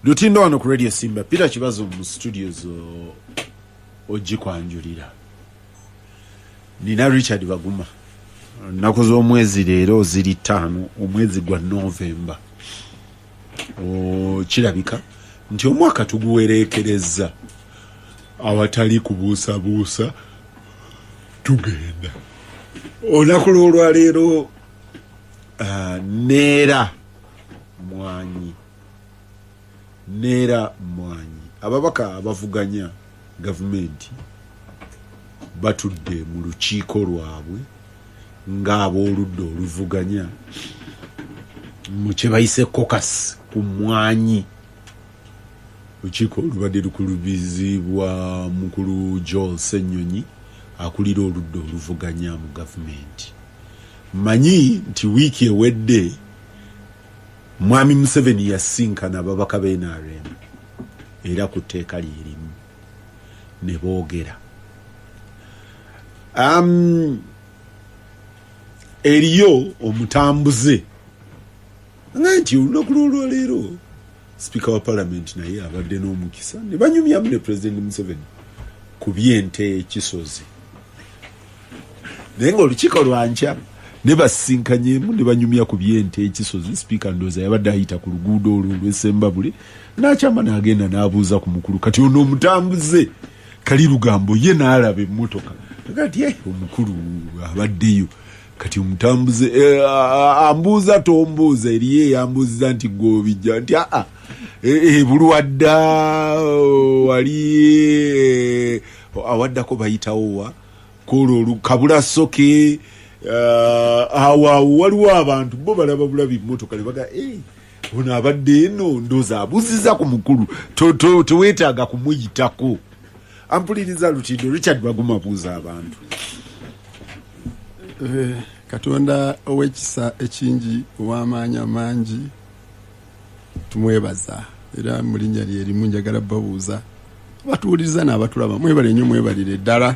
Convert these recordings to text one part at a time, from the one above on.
Lutindo wano ku Radio Simba. Peter Kibazo mu studios ogikwanjulira. Nina Richard Baguma. Nnaku z'omwezi leero ziri 5, omwezi gwa Novemba. Kirabika nti omwaka tuguwereekerezza awatali kubuusabuusa, tugenda olunaku lw'olwaleero. Neera mwanyi, neera mwanyi. Ababaka abavuganya gavumenti batudde mu lukiiko lwabwe ng'ab'oludda oluvuganya mu kye bayise caucus ku mwanyi. Lukiiko lubadde lukulubizibwa mukulu Joel Ssenyonyi, akulira oludda oluvuganya mu gavumenti. Manyi nti wiiki ewedde Mwami Museveni yasinkana ababaka ba NRM era ku tteeka lyerimu ne boogera. Eriyo omutambuze nga nti olunaku lw'olwaleero sipiika wa palamenti naye abadde n'omukisa ne banyumyamu ne Pulezidenti Museveni ku by'ente ekisozi, naye ng'olukiiko lwankya ne basinkanyemu ne banyumya ku by'ente ekisozi. Sipiika ndowooza yabadde ayita ku luguudo olwo olw'Esembabule n'akyama n'agenda n'abuuza ku mukulu. Kati ono omutambuze kali lugambo ye n'alaba emmotoka kati omukulu abaddeyo. Kati omutambuze ambuuza tombuuza, eriyo eyambuuziza nti gwobijja nti aa bulwadda wali awaddako bayitawo wa kwolwo kabula soke awo awo waliwo abantu bo balaba bulabi mmotoka ne baga ono abadde eno, ndooza abuuziza ku mukulu, teweetaaga kumuyitako. Ampuliriza Lutindo, Richard Baguma, buuza abantu. Katonda ow'ekisa ekingi, ow'amaanyi amangi, tumwebaza era mu linnya lye erimu njagala babuuza abatuwuliriza n'abatulaba, mwebale nnyo, mwebalire ddala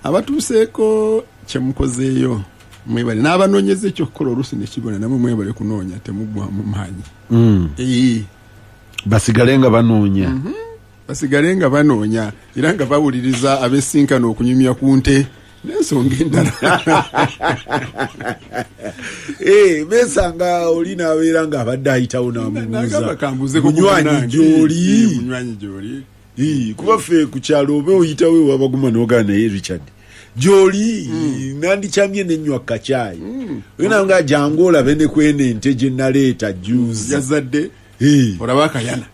abatuuseeko kyemukozeeyo, mwebale n'abanoonyeza ekyokukola oluusi nekibona, namwe mwebale kunoonya, temuggwamu maanyi. Basigale nga banoonya. Basigale nga banoonya era nga bawuliriza abesinkana okunyumya ku nte n'ensonga endala. Besanga oli n'abeera ng'abadde ayitawo n'amubuuza munywanyi gy'oli, munywanyi gy'oli. Kuba ffe ku kyalo oba oyitawo ewabaguma n'ogana naye Richard gy'oli, nandikyamye nenywa kacaayi, oyina nga jangu olabe ne kweno ente gye naleeta juzi. Yazadde, olaba akayana.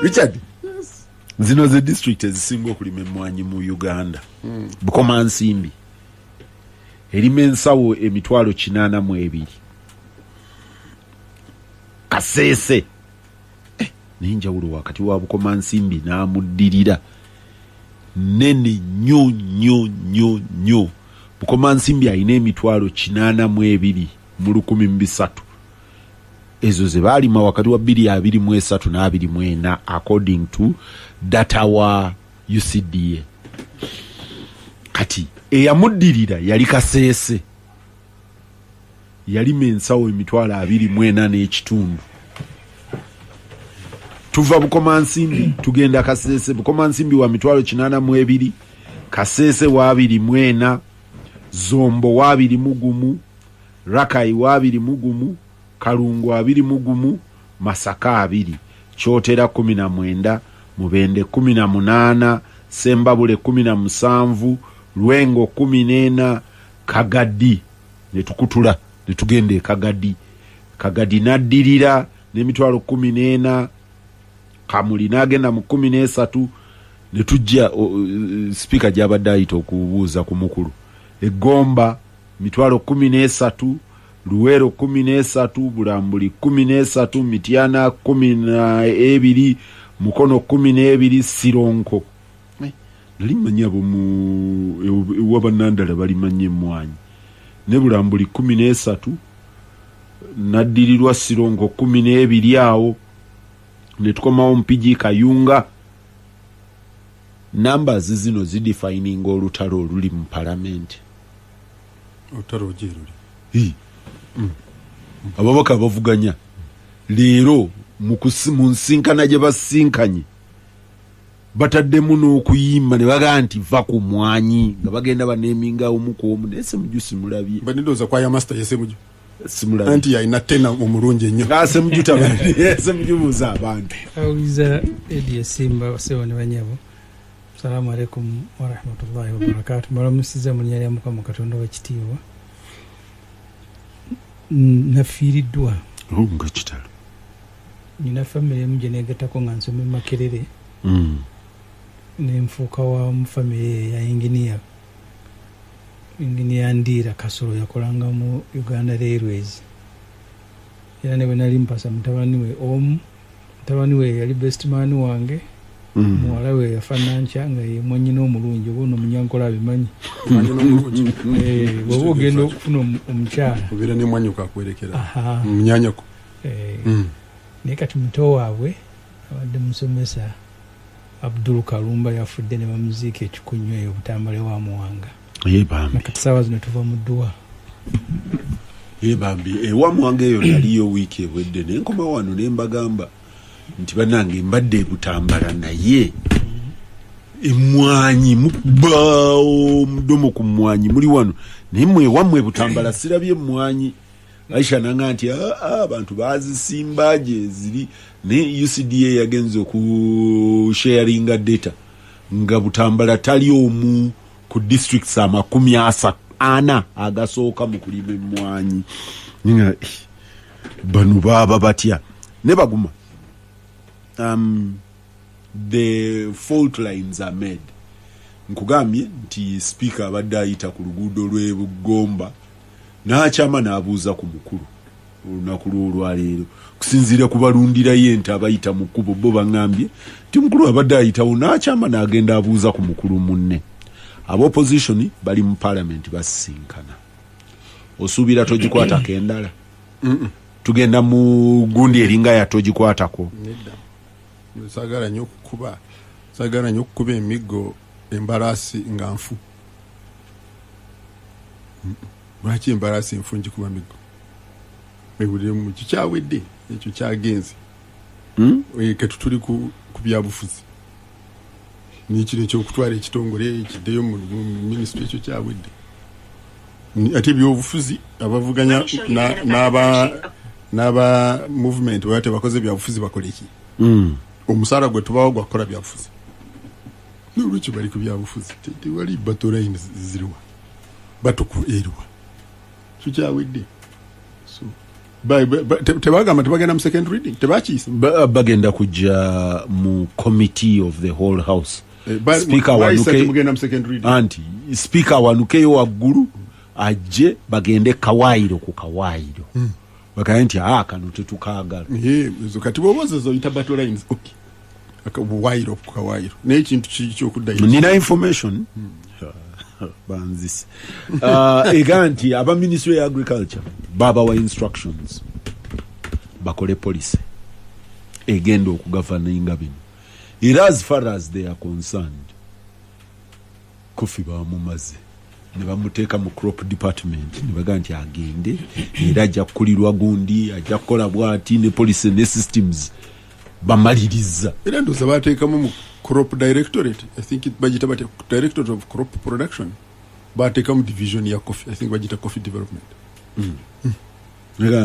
Richard, zino ze district ezisinga okulima emmwanyi mu Uganda. Bukomansimbi erima ensawo 802,000. Kaseese naye njawulo wakati wa Bukomansimbi n'amuddirira nene nnyo nnyo nnyo nnyo. Bukomansimbi alina 802,103, ezo ze baalima wakati wa 2023 n'24 according to data wa UCDA. Kati eyamuddirira yali Kaseese, yalima ensawo 24,500. Tuva Bukomansimbi tugenda Kaseese. Bukomansimbi wa 82,000, Kaseese wa 24, Zombo wa 21, Rakai wa 21, Kalungu 21, Masaka 20, Kyotera 19, Mubende 18, Sembabule 17, Lwengo 14, Kagadi. Netukutula netugenda e Kagadi. Kagadi naddirira n'emitwalo 14, Kamuli n'agenda mu 13. Netujja sipiika gyabadde ayita okubuuza ku mukulu. Egomba 13,000, Luweero 13, Bulambuli 13, Mityana 12, Mukono 12, Sironko. Nali mmanyi abo mu ewabanandala balimanye emmwanyi, ne Bulambuli 13, naddirirwa Sironko 12. Awo netukomawo Mpigi, Kayunga. Numbers zino zidefininga olutalo oluli mu palamenti. Olutalo ogyeruli. Ababaka abavuganya leero mu nsinkana gye basinkanye bataddemu n'okuyimba ne bagamba nti va ku mwanyi, nga bagenda baneeminga omu ku omu. Naye Ssemujju simulabye. Ndowooza kwaya master ye Ssemujju. Simulabye. Anti yalina tena omulungi ennyo. Ssemujju tabadde. Ssemujju buuza abantu. Awuliza Edi Simba Sebo ne banyabo. Assalamu alaikum warahmatullahi wabarakatuh. Mbalamusiza mu linnya lya Mukama Katonda w'ekitiibwa. Nafiiriddwa. Nga kitalo. Nina famire emu gye neegattako nga nsoma e Makerere. Nenfuuka wa mu famire ya engineer. Engineer Ndiira Kasolo yakolanga mu Uganda Railways. Era ne bwe nali mpasa mutabani we omu, mutabani we yali best man wange. Muwala we yafa Nankya nga ye mwannyina omulungi, oba ono Munyankole abimanyi. Bw'oba ogenda okufuna omukyala obeera ne mwannyoko akwerekera. Munyaanyoko. Naye kati muto waabwe abadde musomesa Abdul Kalumba yafudde ne bamuziika ekikunnyo eyo Butambala wa Muwanga. Nakati ssaawa zino tuva mu dduwa. Bambi ewa Muwanga eyo naliyo wiiki ewedde ne nkoma wano ne mbagamba nti bannange mbadde e Butambala naye emmwanyi mukuba omudomo ku mmwanyi muli wano, naye mmwe ewammwe Butambala sirabye emmwanyi. Aisha nanga nti abantu bazisimba gye ziri, ne UCDA yagenze okusharinga data nga Butambala tali omu ku districts 40 agasooka mu kulima emmwanyi. Bano baaba batya ne baguma. The fault lines are made. Nkugambye nti speaker abadde ayita ku luguudo lw'e Bugomba n'akyama n'abuuza ku mukulu olunaku lw'olwaleero kusinziira ku balundirayo ente abayita mu kkubo. Bo baŋŋambye nti mukulu abadde ayitawo n'akyama n'agenda abuuza ku mukulu munne. Aba opposition bali mu parliament basisinkana. Osuubira togikwatako endala? Tugenda mu gundi eringa ya togikwatako. Nedda. Saagala nnyo okukuba emiggo embalaasi nga nfu. Lwaki embalaasi enfu ngikuba miggo? Ebulemu kikyawedde ekyo kyagenze. Kati tuli ku byabufuzi. N'ekino ekyokutwala ekitongole kiddeyo mu minisitule ekyo kyawedde. Ate ebyobufuzi abavuganya n'aba movement baba tebakoze byabufuzi bakole ki? Omusaala gwe tubawo gwakukola byabufuzi. N'olwekyo bali ku byabufuzi. Tewali battle lines ziriwa. Batuku eriwa. Kikyawedde. So tebagamba tebagenda mu second reading, tebakiisa. Bagenda kujja mu committee of the whole house. Speaker wanuke mugenda mu second reading. Anti speaker wanukeyo waggulu ajje bagende kawaayiro ku kawaayiro. Bakaye nti kano tetukaagala. Kati bw'obuuza oyita battle lines, okay. Akawaayiro ku kawaayiro. Naye ekintu ky'okuddayo. Nina information. Banzise. Ega nti aba Ministry ya Agriculture babawa instructions bakole policy egenda okugoverninga bino. Era as far as they are concerned, Kofi bamumaze ne bamuteeka mu crop department ne bagamba nti agende era ajja kukulirwa gundi, ajja kukola bw'ati ne policy ne systems bamaliriza. Era ndowooza bateekamu mu crop directorate, I think bagiyita batya, directorate of crop production, bateekamu division ya coffee, I think bagiyita coffee development.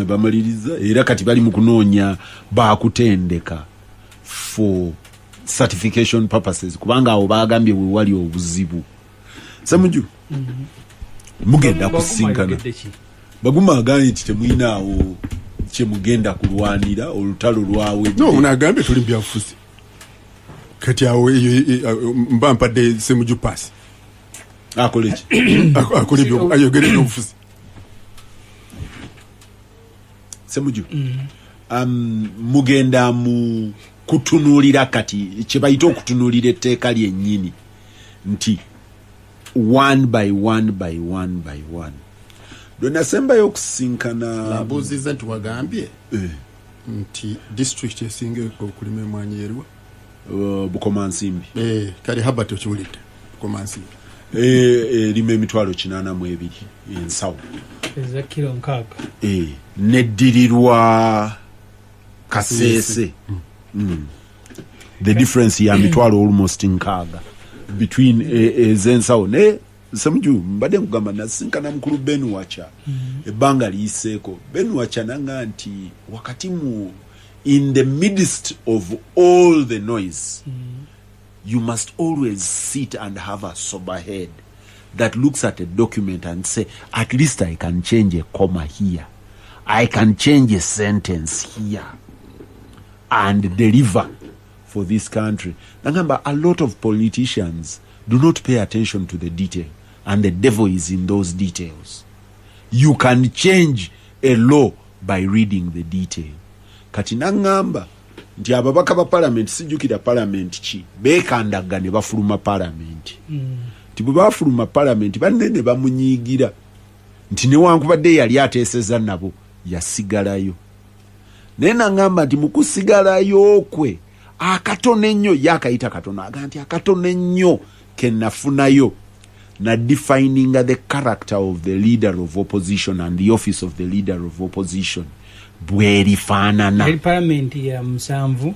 Bamaliriza era kati bali mu kunoonya bakutendeka for certification purposes, kubanga awo bagambye we wali obuzibu. Ssemujju, mugenda kusinkana. Baguma agambye nti temuyinaawo kye mugenda kulwanira olutalo lwawe. No, unagambye tuli byabufuzi. Kati awo mba mpadde Ssemujju pass. Akole ki? Akole ayogere ebyobufuzi. Ssemujju, mugenda mu kutunuulira kati kye bayita okutunuulira etteeka lyennyini nti one by one by one by one. Lwe nasembayo okusinkana nabuuzizza nti wagambye nti district esinga okulima emmwanyi eriwa? Bukomansimbi. Kale Herbert okiwulidde, Bukomansimbi. Erima 882 ensawo. Eza kilo 60. Neddirirwa Kasese. The difference ya mitwalo almost 60 between ez'ensawo. Naye Semuju, mbadde nkugamba nasinkana mukulu Ben Wacha ebbanga liyiseeko. Ben Wacha nanga nti wakati mu in the midst of all the noise, you must always sit and have a sober head that looks at a document and say, at least I can change a comma here, I can change a sentence here and deliver for this country. Nagamba a lot of politicians do not pay attention to the detail, and the devil is in those details. You can change a law by reading the detail. Kati naŋŋamba nti ababaka ba parliament, sijjukira parliament ki, beekandagga ne bafuluma parliament. Nti bwe bafuluma parliament, banne ne bamunyiigira nti newankubadde yali ateeseza nabo, yasigalayo. Naye naŋŋamba nti mu kusigalayo kwe akatono ennyo, ye akayita katono, aga nti akatono ennyo ke nafunayo na defining the character of the leader of opposition and the office of the leader of opposition bwerifaanana. Yali palamenti ya 7,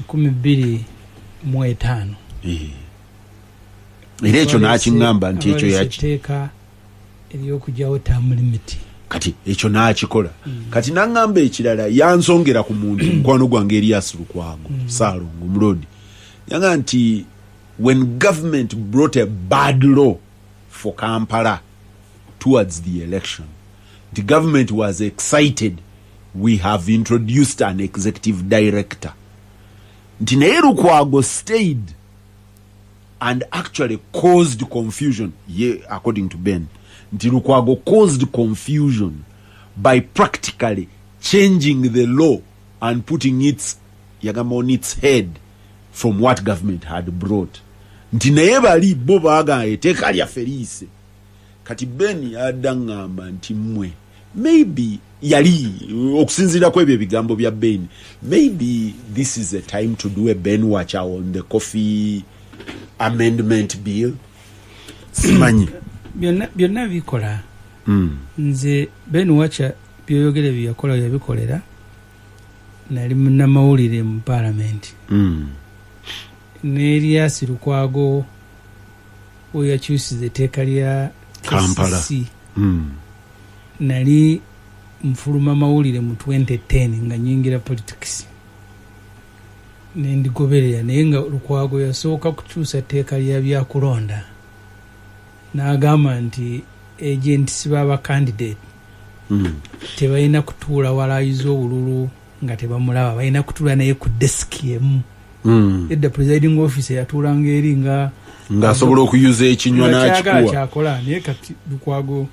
2005. Era ekyo n'akiŋŋamba nti ekyo yaki etteeka eryokugyawo term limit. Kati ekyo n'akikola. Kati naŋŋamba ekirala, yansongera ku muntu mukwano gwange Erias Lukwago, Saalongo Omulodi. Yaŋŋamba nti when government brought a bad law for Kampala towards the election, the government was excited, we have introduced an executive director. Nti naye Lukwago stayed and actually caused confusion. Ye, according to Ben, nti Lukwago caused confusion by practically changing the law and putting its, yagamba, on its head from what government had brought. Nti naye bali bo baagamba etteeka lyaffe liyise. Kati Ben yadda ŋŋamba nti mmwe maybe yali okusinziira ku ebyo ebigambo bya Ben, maybe this is a time to do a Ben Wacha on the coffee amendment bill, simanyi. Byonna byonna bikola. Nze Ben Wacha byoyogere byeyakola yabikolera nali munnamawulire mu paalamenti. Ne Erias Lukwago we yakyusiza etteeka lya Kampala. KCC, nali nfuluma mawulire mu 2010 nga nyingira politics, nendigoberera. Naye nga Lukwago yasooka kukyusa tteeka lya byakulonda n'agamba nti agents b'aba candidate tebalina kutuula walayiza obululu nga tebamulaba, balina kutuula naye ku desiki emu. Edda presiding officer yatuulanga eri nga ng'asobola okuyuza ekinywa nga kyagala n'akikuwa. Kyakola. Naye kati Lukwago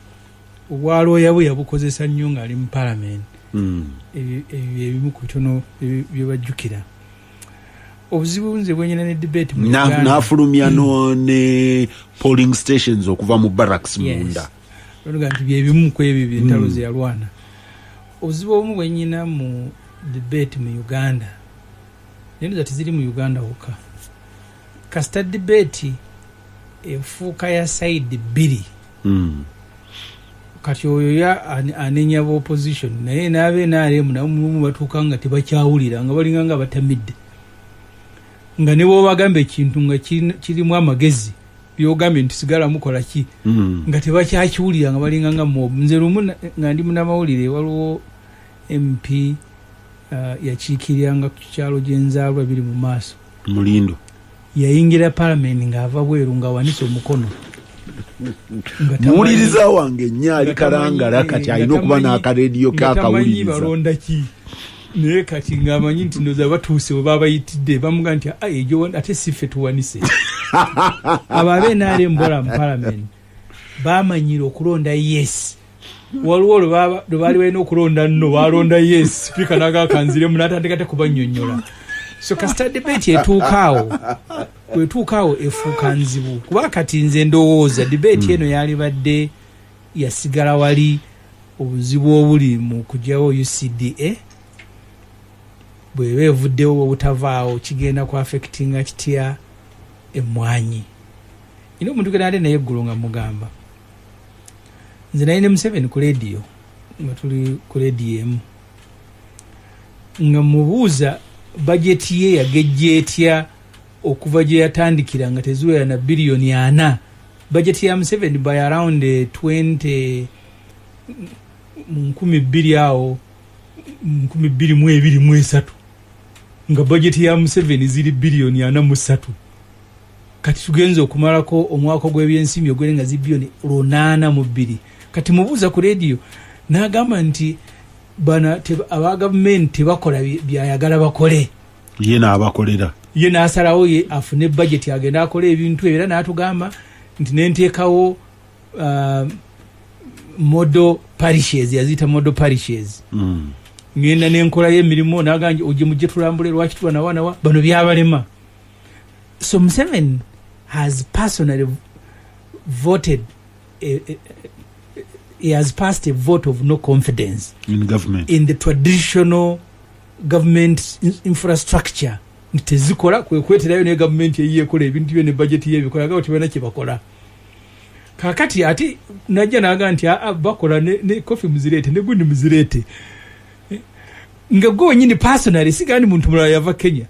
obwalooya bwe yabukozesa nnyo ng'ali mu parliament. Ebyo ebimu ku bitono byebajjukira. Obuzibu nze bwenyina ne debate mu Uganda- N'afulumya no ne polling stations okuva mu barracks munda. Oluga nti byebimu ku ebyo byentalo ze yalwana. Obuzibu obumu bwenyina mu debate mu Uganda, naye ndoza teziri mu Uganda wokka, kasita debate efuuka ya side bbiri. Kati oyo ya anenya ba opposition, naye n'abe NRM nabo mulimu batuuka nga tebakyawulira, nga balinga nga batamidde, nga ne bwobagamba ekintu nga kirimu amagezi, byogambye nti sigala mukola ki, nga tebakyakiwulira, nga balinga nga mob. Nze lumu nga ndi munamawulire, waliwo MP yakiikiriranga ku kyalo gyenzaalwa biri mu maaso. Mulindo. Yayingira parliament ng'ava bweru ng'awanise omukono. Nga Muwuliriza wange nnyo ali nga tamanyi- Kalangala, kati nga alina okuba n'akarediyo nga tamanyi kakawuliriza. Balonda ki, naye kati ng'amanyi nti ndoza batuuse we babayitidde, bamuga nti, "Ah, egyo ate si ffe tuwanise." Abo abe NRM bola mu parliament bamanyire okulonda yes. Waliwo lwe baali balina okulonda no, balonda yes, sipiika nagakanziremu n'atandika te kubannyonnyola. So kasita debate etuukaawo, bwetuukaawo efuuka nzibu, kuba kati nze ndowooza debate eno yalibadde yasigala wali obuzibu obuli mu kugyawo UCDA bweba evuddewo obutavaawo, kigenda ku affectinga kitya emmwanyi. Ina omuntu genda ate naye eggulo nga mugamba Nze naye ne Museveni ku lediyo, nga tuli ku lediyo emu, nga mubuuza bajeti ye yagejja etya okuva gye yatandikira nga teziwera na biliyoni 40. Bajeti ya Museveni by around 20 mu 2000 awo, 2023, nga bajeti ya Museveni ziri biliyoni 43. Kati tugenze okumalako omwaka gw'ebyensimbi ogwere nga zi biliyoni 802. Kati mubuuza ku rediyo, n'agamba nti bana aba gavumenti tebakola byayagala bakole. Ye n'abakolera. Ye n'asalawo ye afune budget, agenda akola ebintu ebyo. Era n'atugamba nti nenteekawo model parishes, yaziyita model parishes. Ngenda nenkolayo emirimu, nagamba ojje mujje tulambule lwaki tubanawanawa bano byabalema. So Museveni has personally voted he has passed a vote of no confidence in government, in the traditional government infrastructure nti tezikola. Kwekweterayo ne gavumenti eyiye ekola ebintu byo ne budget yebikola gabo tebalina kyebakola. Kakati ate najja naga nti aa bakola ne coffee muzireete ne gundi muzireete. Nga gwe wenyini personally, sigandi muntu mulala yava Kenya.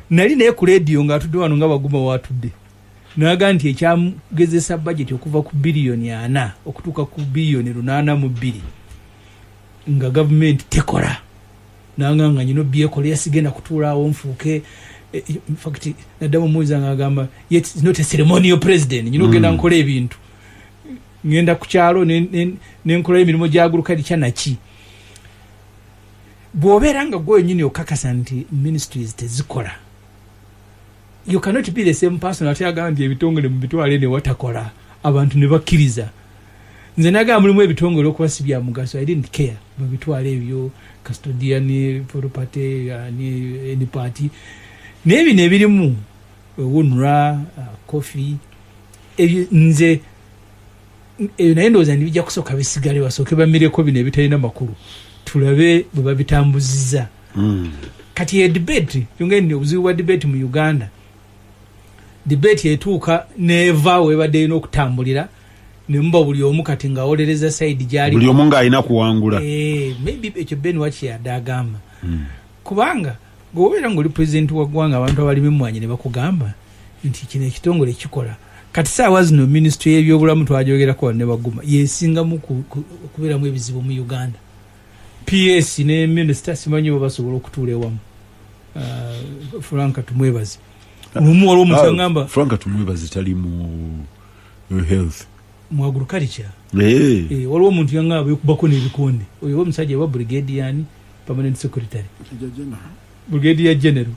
Nali naye ku rediyo ng'atudde wano nga Baguma watudde, naga nti ekyamugezesa budget okuva ku biliyoni 40 okutuuka ku biliyoni 802 nga gavumenti tekola, nanga nga nyina obyekola yasigenda kutuulaawo nfuuke. In fact naddamu omuwuliza nga agamba yet it's not a ceremonial president, nyina ogenda nkola ebintu, ngenda ku kyalo nenkolayo emirimu gyaguluka kyanaki. Bw'obeera nga gwe wenyini okakasa nti ministries tezikola, you cannot be the same person ate agamba nti ebitongole mubitwale ne watakola, abantu ne bakkiriza. Nze nagamba mulimu ebitongole okuba si bya mugaso, I didn't care, babitwale ebyo custodian property ni party. Naye bino ebirimu UNRA, coffee, ebyo nze ebyo naye ndowooza nti bijja kusooka bisigale, basooke bamireko bino ebitalina makulu, tulabe bwe babitambuziza. Kati ye debate yongeni, obuzibu bwa debate mu Uganda, debate etuuka nevaawo ebadde erina okutambulira, nemuba buli omu kati ng'awolereza side gyali. Buli omu ng'alina kuwangula. Maybe ekyo Ben wakiyadde agamba. Kubanga gweobeera ngaoli pulezidenti wa ggwanga, abantu abalima emmwanyi ne bakugamba nti kino ekitongole kikola. Kati saawa zino minisitule y'ebyobulamu twajogerako wano ne Baguma, yesingamu okubeeramu ebizibu mu Uganda. PS ne minisita simanyi oba basobola okutuula ewamu. Frank Tumwebaze, lumu waliwo omuntu agamba Frank Tumwebaze tali mu health? Mu agriculture. Waliwo omuntu yangamba bekubako n'ebikonde, oyo omusajja wa brigadier, permanent secretary, brigadier general,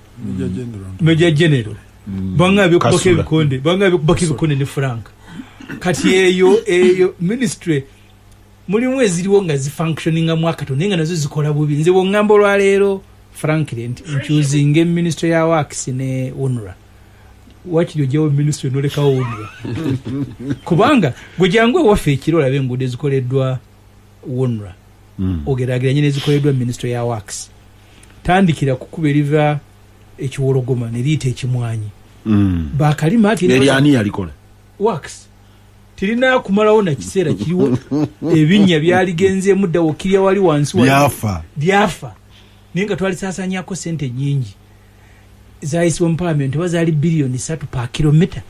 major general. Banga bekubako Kasula. ebikonde, banga bekubako ebikonde ne Frank. Kati eyo ministry mulimu eziriwo nga zifunctioningamu akatono, naye nga nazo zikola bubi. Nze bwoŋŋamba olwaleero frankly nti nchoosinga ministry ya works ne UNRA, wakiri ojjawo ministry nolekawo UNRA, kubanga gwe jangu ewaffe ekiro olabe enguudo ezikoleddwa UNRA, ogerageranye nezikoleddwa ministry ya works. Tandikira kukuba eriva ekiwologoma neriyita ekimwanyi. Bakalima ati Eryani yalikola? Works tirina kumalawo na kiseera kiriwo, ebinnya byaligenzeemu dda, wokirya wali wansi Byafa. Byafa, naye nga twalisaasanyako sente nyingi zayisibwa mu parliament, oba zaali biliyoni 3 pa kilomita.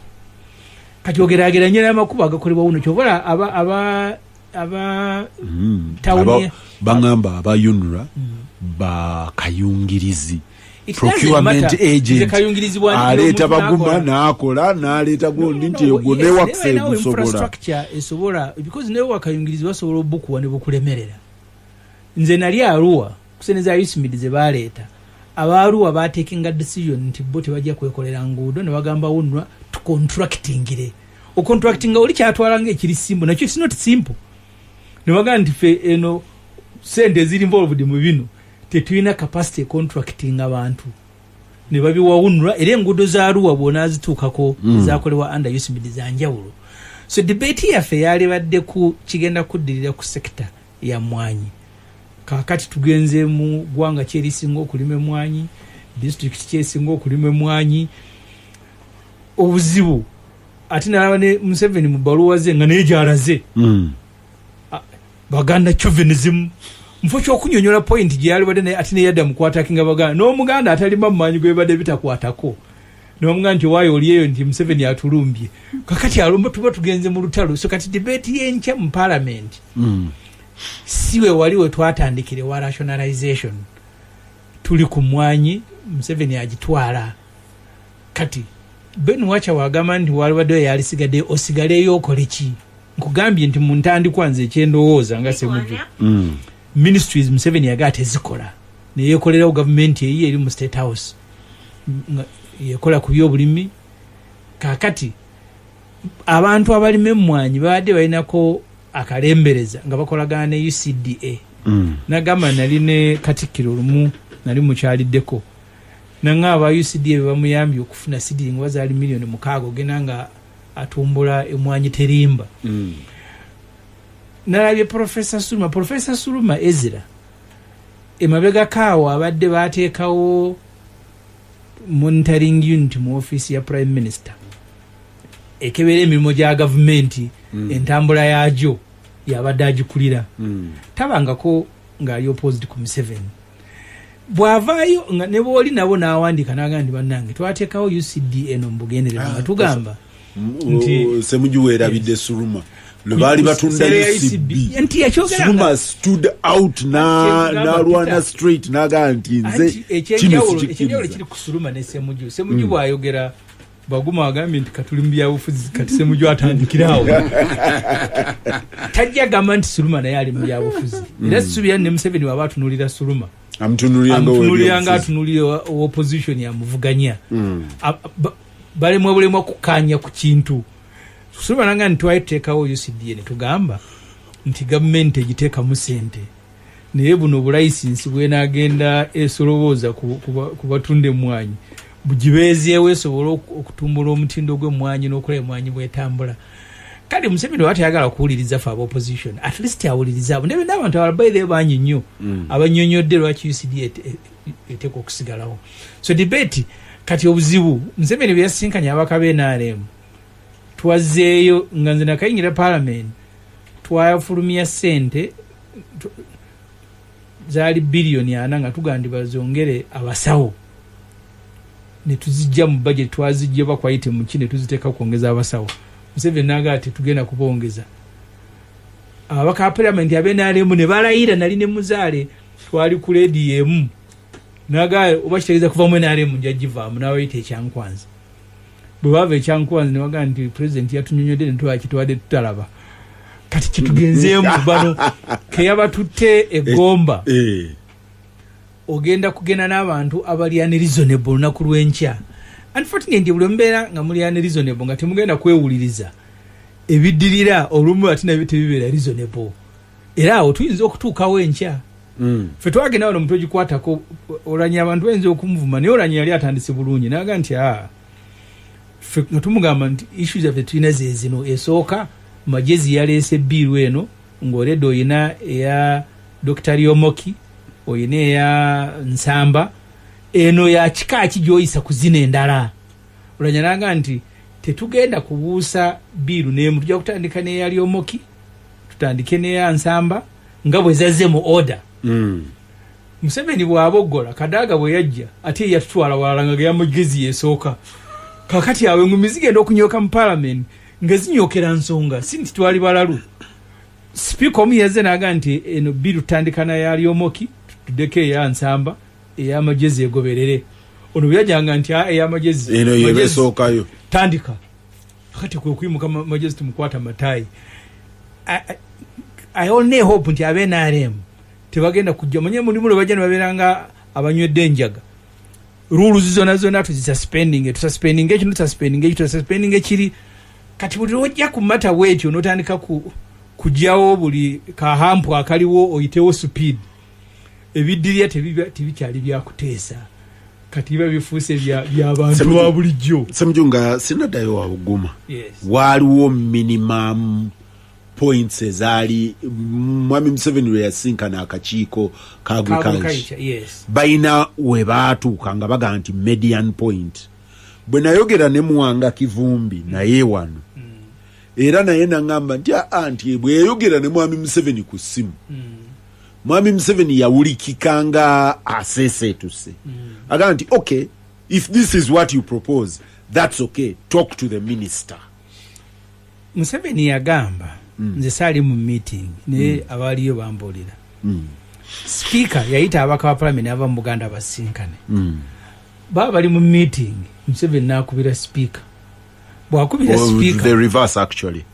Kati ogerageranye n'amakubo agakolebwa wuno, kyovola aba town Baŋŋamba aba UNRA bakayungirizi. It doesn't Procurement matter. agent. Nze kayungirizi bw'andikira Aleeta omuntu Baguma n'akola. n'akola, n'aleeta gundi nti No, ogwo yes, ne works naye balinawo egusobola. infrastructure esobola, because naye wakayungirizi basobola obukuwa ne bukulemerera. Nze nali Arua kuseneza USMID ze baleeta, abaaruwa batekinga decision nti bo tebajja kwekolera nguudo, ne bagamba UNRA tucontractingire. Ocontractinga oli kyatwala nga ekiri simple, nakyo it's not simple. Ne bagamba nti fe eno sente eziri involved mu bino tetulina capacity contracting abantu, ne babiwa UNRA. Era enguudo za Arua bw'onaazituukako ezakolebwa under USMID za njawulo. So debate yaffe yalibadde ku kigenda kuddirira ku sector ya mwanyi. Kakati tugenze mu ggwanga ki erisinga okulima emwanyi, district kyesinga okulima emwanyi, obuzibu ate nalaba ne Museveni mu bbaluwa ze nga naye gyalaze. Baganda chauvinism, mufo kyokunyonyola point gyeyalibadde naye ate neyadda mu kwattackinga Baganda n'Omuganda atalima mumanyi gwebadde bitakwatako, nomugamba nti owaayo olieyo nti Museveni atulumbye. Kakati alumba tuba tugenze mu lutalo. So kati debate yenkya mu parliament si we wali we twatandikire wa rationalization. Tuli ku mwanyi, Museveni agitwala. Kati Ben Wacha wagamba nti walibaddeyo yalisigadde, osigaleyo okole ki? Nkugambye nti mu ntandikwa nze ekyendowooza nga Semuju, ministries Museveni yagaa tezikola, neyekolerawo gavumenti eyi eri mu State House nga yekola ku byobulimi. Kakati abantu abalima emmwanyi babadde balinako akalembereza nga bakolagana ne UCDA. Nagamba nali ne Katikkiro olumu, nali mukyaliddeko, nanga aba UCDA bebamuyambye okufuna seedling bazaali miliyoni 6, ogenda nga atumbula emwanyi terimba. Nalabye Profesa Suruma, Profesa Suruma Ezra, emabegakaawo abadde bateekawo monitoring unit mu ofiisi ya Prime Minister ekebera emirimu gya gavumenti, entambula yaagyo yabadde agikulira. Tabangako ng'ali opposed ku Museveni. Bw'avaayo nga ne bwoli nabo n'awandiika n'agamba nti bannange twateekawo UCD eno mu bugenderevu nga tugamba nti Semuju, weerabidde Suruma lwe baali batunda Sere ya UCB. Nti yakyogera Suruma stood out Kyekugamba, n'alwana Peter. straight n'agamba nti nze Anti kino ekyenjawulo sikikkiriza. kiri ku Suruma ne Semuju. Semuju bw'ayogera baguma agambye nti katuli mu byabufuzi. Kati Semuju atandikirawo tajja gamba nti Suruma naye ali mu byabufuzi. Era sisuubira ne Museveni waba atunulira Suruma amutunulira nga amutunulira nga ow'ebyobufuzi. atunulira opposition amuvuganya. Balemwa bulemwa kukanya ku kintu. Suruma nanga nti twali tuteekawo UCDA ne tugamba nti gavumenti egiteekamu sente, naye buno obulayisinsi bwenagenda esolobooza ku batunda emmwanyi bugibeezeewo esobole okutumbula omutindo gw'emmwanyi n'okulaba emmwanyi bwetambula. Kale Museveni oba tayagala kuwuliriza fe aba opposition, at least awuliriza abo naye n'abantu abalala baire bangi nnyo abanyonyodde lwaki UCD eteekwa okusigalawo. So debate kati obuzibu Museveni bwe yasinkanye ababaka b'NRM, twazzeeyo nga nze nakayingira parliament, twafulumya sente zaali biliyoni 40 nga tugamba nti bazongere abasawo, ne tuzijja mu budget, twazijja bakwayite muki, ne tuziteeka kwongeza abasawo. Museveni nagaa tetugenda kubongeza. Ababaka ba parliament ab'NRM ne balayira. Nali ne muzaale, twali ku lediyo emu, nagaa oba kitegeeza kuva mu NRM nja givaamu. Nabayita ekyankwanzi. Bwe baava ekyankwanzi ne bagamba nti president yatunyonyodde ne tuba kitwadde tutalaba. Kati kyetugenzeemu bano keyabatutte egomba ogenda kugenda n'abantu abali unreasonable olunaku lw'enkya. Unfortunately buli mubeera nga muli unreasonable nga temugenda kwewuliriza, ebiddirira olumu ate nabyo tebibeera reasonable. Era awo tuyinza okutuukawo enkya. Ffe twagenda wano omutwe gikwatako Olanya, abantu bayinza okumuvuma, naye Olanya yali atandise bulungi naga nti aa ffe nga tumugamba nti issue zaffe tulina zezino. Esooka, Magezi yaleese bill eno ng'oledde oyina eya Dr Lyomoki, oyina eya Nsamba, eno ya kika ki gyoyisa ku zino endala? Olanya naga nti tetugenda kubuusa bill n'emu, tujja kutandika n'eya Lyomoki, tutandike n'eya Nsamba nga bwe zazze mu order. Museveni bw'aboggola Kadaaga bwe yajja ate yatutwala walala nga geyamugezi yesooka. Kakati awo engumi zigenda okunyooka mu parliament nga zinyokera nsonga, si nti twali balalu. Sipiika omu yazze naga nti eno bill tutandika na ya Lyomoki, tuddeko eya Nsamba, ey'amagezi egoberere. Ono bwe yajjanga nti "Ah, ey'amagezi eno yeba Magezi, esookayo." Tandika. Kakati kwe kuyimuka Magezi tumukwata mataayi. I only hope nti abe NRM tebagenda kujja manye mulimu lwe bajja ne babeera nga abanywedde enjaga, rules zonna zonna tuzisuspending, tususpending ekino, tususpending ekyo, tususpending ekiri. Kati buli lwojja ku matter bwetyo notandika kugyawo buli kahampu akaliwo oyitewo speed, ebiddirya tebikyali byakuteesa, kati biba bifuuse byabantu ba bulijjo. Semuju, nga sinaddayo wa Buguma, Yes. waaliwo minimum points ezaali mwami Museveni lwe yasinkana akakiiko ka agriculture? Agriculture, yes. Balina we baatuuka nga bagamba nti median point. Bwe nayogera ne Muwanga Kivumbi naye wano. Era naye naŋŋamba nti aa, nti bwe yayogera ne Mwami Museveni ku ssimu, Mwami Museveni yawulikika nga aseeseetuse, agamba nti, "Okay, if this is what you propose, that's okay, talk to the minister." Museveni yagamba, nze saali mu meeting, naye abaaliyo bambuulira, Sipiika yayita ababaka ba Palamenti ava mu Buganda basinkane. Baba bali mu meeting, Museveni n'akubira Sipiika. Bwakubira Well, Sipiika, the reverse actually.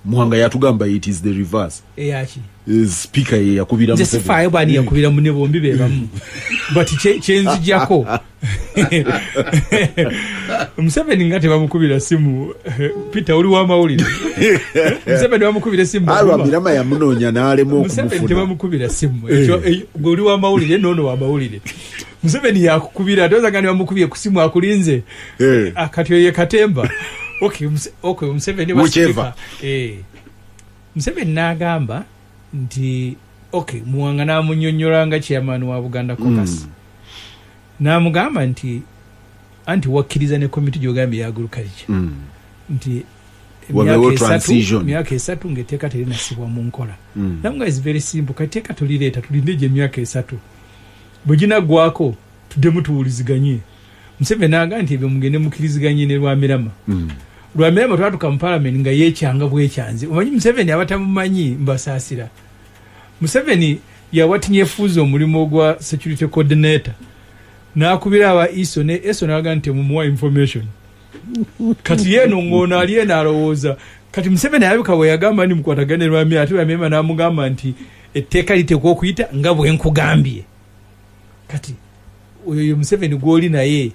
Muwanga yatugamba it is the reverse. Eyaki? Speaker ye yakubira Nze Museveni. sifaayo bwani yakubira munne, bombi be bamu, but kyenzijjako, Museveni nga tebamukubira simu. Peter, oli wamawulire, Museveni bamukubira simu? Alwa Mirama yamunoonya n'alema Museveni okumufuna. tebamukubira simu. Ekyo, gwe oli wamawulire, noono wamawulire, Museveni yakukubira tozaga nibamukubye ku simu akulinze? Ah, kati oyo ye katemba. Okay, okay, Museveni wa Whichever. Speaker. Museveni n'agamba nti okay, Muwanga n'amunyonnyola nga chairman wa Buganda Caucus, n'amugamba nti anti wakkiriza ne komiti gyogambye ya agriculture nti Wabeewo emyaka esatu, transition. Emyaka 3 ng'etteeka terinasibwa mu nkola. Namuga is very simple, kati teeka tulireeta, tulinde gye emyaka 3 bwe ginaggwako tuddemu tuwuliziganye. Museveni n'agamba nti ebyo mugende mukkiriziganye ne Lwamirama. Lwamirama twatuka mu Parliament nga yekyanga bwekyanze. Omanyi Museveni, abatamumanyi mbasaasira, Museveni yawa Tinyefuza omulimu ogwa security coordinator, n'akubira aba ISO ne ESO n'agamba nti temumuwa information. Kati yeeno ng'ono ali eno alowooza kati Museveni alabika bwe yagamba nti mukwatagane Lwamira, ate Lwamirama n'amugamba nti etteeka liteekwa okuyita nga bwe nkugambye. Kati oyo ye Museveni gw'oli naye,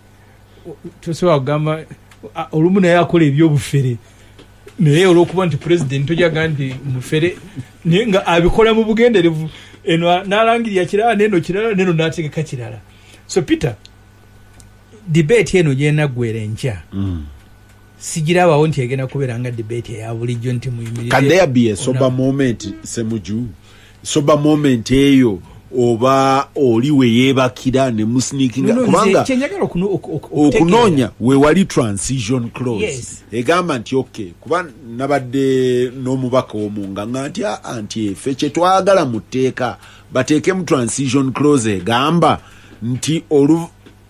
tosobola kugamba olumu naye akola ebyobufere, naye olwokuba nti pulezidenti tojaga nti mufere, naye nga abikola mu bugenderevu. Eno n'alangirira kirala, neno kirala, neno n'ategeka kirala. So Peter, debate eno gyenaggwera enkya, sigirabawo nti egenda kubeera nga debate eya bulijjo nti muyimirire. Can there be a sober moment, Semuju? Sober moment eyo oba oli we yeebakira ne musneakinga? No, no, nze Kubanga kyenjagala okutegeera. Okunoonya we wali transition clause egamba nti okay, kuba nabadde n'omubaka omu nga nga nti aa, nti efe kyetwagala mu tteeka bateekemu transition clause egamba nti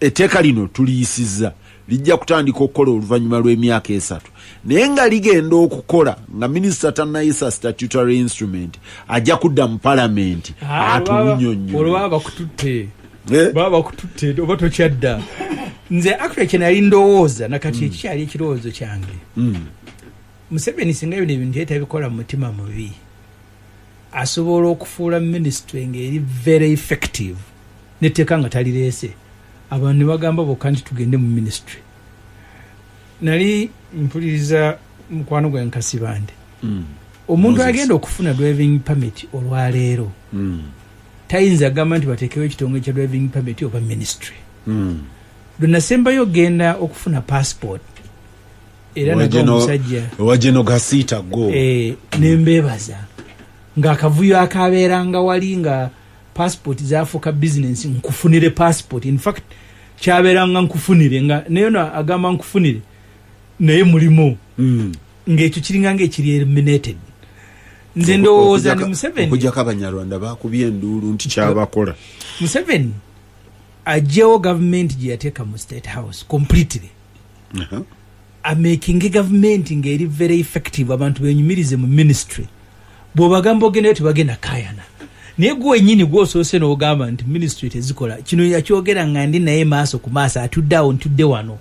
etteeka lino tuliyisizza, lijja kutandika okukola oluvannyuma lw'emyaka 3, naye nga ligenda okukola nga minisita tannayisa statutory instrument, ajja kudda mu Palamenti Ah, olwo atunyonnyola. baba bakututte. Eh? Baba bakututte oba tokyadda. Nze actually kyenali ndowooza nakati, ekikyali ekirowoozo kyange, Museveni singa bino ebintu yali tabikola mu mutima mubi, asobola okufuula ministry ng'eri very effective netteeka nga talireese, abantu ne bagamba bokka nti tugende mu ministry. Nali mpuliriza mukwano gwange Kasibande, omuntu Moses. agenda okufuna driving permit olwaleero tayinza gamba nti bateekewo ekitongole kya driving permit oba ministry. Lwe nasembayo ogenda okufuna passport, era naga omusajja Ewageno gasiita go. Eh, nembeebaza ng'akavuyo akabeeranga wali nga passport zafuuka business, nkufunire passport. In fact kyabeeranga nkufunire nga naye no agamba nkufunire, naye mulimu ng'ekyo kiringa ngaekiri eliminated. Nze ndowooza ni Museveni Okujjako Abanyarwanda bakubye enduulu nti kyabakola. Museveni aggyewo gavumenti gye yateeka mu State House completely, amakinge gavumenti ng'eri very effective, abantu benyumirize mu ministry. Bw'obagamba ogendayo tebagenda kayana, naye gwe wenyini gwosoose n'ogamba nti ministry tezikola. Kino yakyogera nga ndi naye maaso ku maaso, atudde awo, ntudde wano,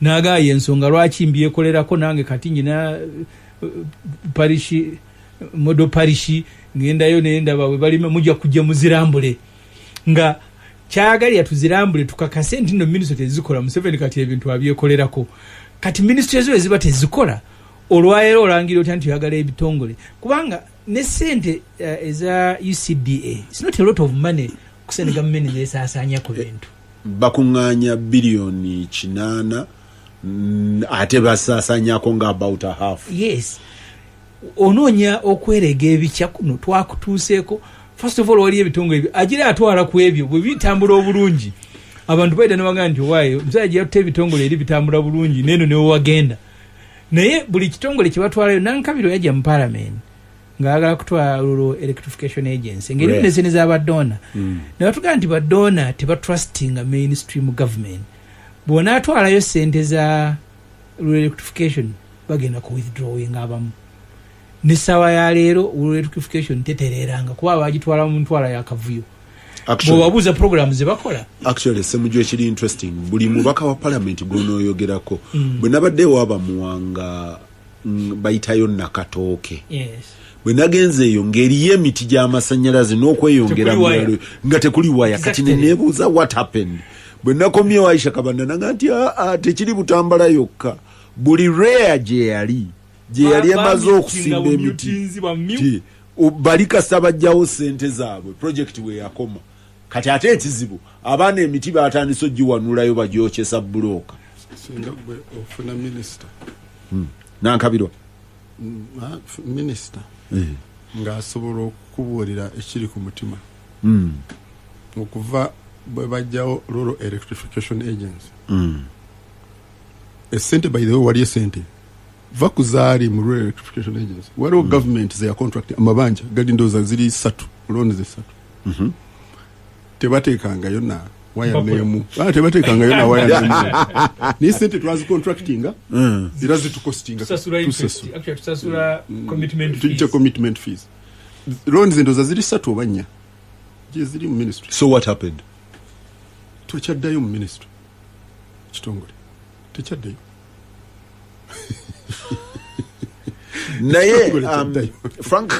n'agamba yensonga lwaki mbyekolerako nange. Kati nyina parish, model parish, ngendayo nendaba bwe balima, mujja kujja muzirambule, nga kyayagalira tuzirambule tukakase nti no ministry tezikola. Museveni kati ebintu abyekolerako. Kati ministry ezo eziba tezikola, olwaleero olangira otya nti oyagala ebitongole? Kubanga ne sente eza UCDA, it's not a lot of money kusente gavumenti zesaasanya ku bintu. Bakuŋŋaanya biliyoni 8, ate basaasanyako nga about a half. Yes, onoonya okwerega ebikya kuno twakutuuseeko. First of all, waliyo ebitongole ebyo agira atwala ku ebyo bwe bitambula obulungi, abantu baida nebagamba nti owaayo omusajja gye yatuta ebitongole eri bitambula bulungi, neeno newewagenda. Naye buli kitongole kyebatwalayo, Nankabirwa yajja mu parliament ng'ayagala kutwala Rural Electrification Agency ng'erimu Right. nesente z'abadonor, ne batugamba nti badonor tebatrustinga mainstream government. Bw'onaatwalayo sente za rural electrification, bagenda ku withdrawing abamu. N'essaawa ya leero rural electrification tetereeranga kuba bagitwala mu ntwala yakavuyo. Bw'obabuuza program ze bakola. Actually, Semuju, ekiri interesting, buli mubaka wa parliament gwonooyogerako, bwe nabadde ewaaba Muwanga, bayitayo Nakatooke, bwe nagenze eyo ng'eriyo emiti gy'amasannyalaze n'okweyongera Tekuli mu waya. byalo nga tekuli waya. Kati neneebuuza what happened. Bwe nakomyewo, Aisha Kabanda naga nti aa, tekiri Butambala yokka, buli REA gye yali emaze okusimba emiti ti bali kasita bajjawo sente zaabwe, project we yakoma. Kati ate ekizibu, abaana emiti batandise ogiwanulayo bagyokyesa bulooka. Singa gwe ofuna minisita Nankabirwa. Minisita ng'asobola okukubuulira ekiri ku mutima, okuva bwe bajjawo Rural Electrification Agency, esente, by the way, wali esente va ku zaali mu Rural Electrification Agency, waliwo government zeya contract amabanja gali ndowooza ziri satu, loans esatu, tebateekangayo na waya Mpapula. nemu. Tebateekangayo na waya nemu, naye sente twazicontractinga era zitukostinga. Tusasula interest. Actually, tusasula commitment Tujja fees. Commitment fees. Loans ndowooza ziri satu oba nnya gye ziri mu ministry. So what happened? Tekyaddayo mu ministry, kitongole tekyaddayo. Naye Ekitongole kyaddayo. Frank,